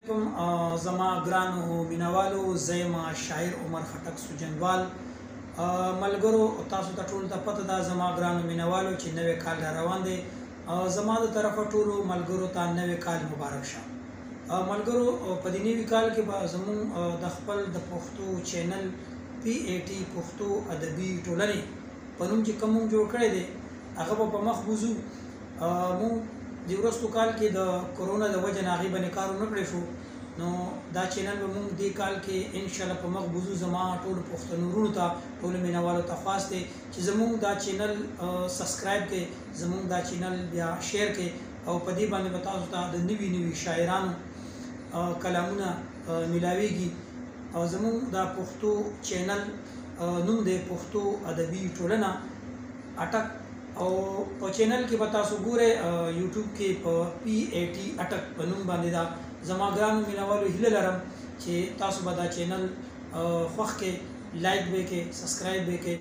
علیکم زما ګرانو مینوالو، زه یم شاعر عمر خټک سوجنوال. ملګرو، تاسو ته ټول ته پته ده زما ګرانو مینوالو چې نوی کال را روان دی. زما د طرفه ټولو ملګرو ته نوی کال مبارک شه. ملګرو، په دې نوي کال کې به زموږ د خپل د پښتو چینل پی ای ټي پښتو ادبي ټولنې په نوم چې کوم موږ جوړ کړی دی، هغه به په مخ بوځو. موږ د وروستو کال کې د کورونا د وجې نه هغې باندې کار ونه کړی شو، نو دا چینل به موږ دې کال کې انشاءالله په مخ بوځو. زما ټولو پښتنو وروڼو ته، ټولو مینهوالو ته خواست دی چې زموږ دا چینل سبسکرایب کړئ، زموږ دا چینل بیا شیر کړئ، او په دې باندې به تاسو ته د نوي نوي شاعرانو کلامونه ملاویږي. او زموږ دا پښتو چینل نوم دی پښتو ادبي ټولنه اټک، او په چینل کې به تاسو ګورئ یوټیوب کې په پی ای ټي اټک په نوم باندې دا. زما ګرانو مینهوالو، هیله لرم چې تاسو به دا چینل خوښ کړئ، لایک به یې کړئ، سبسکرایب به یې کړئ.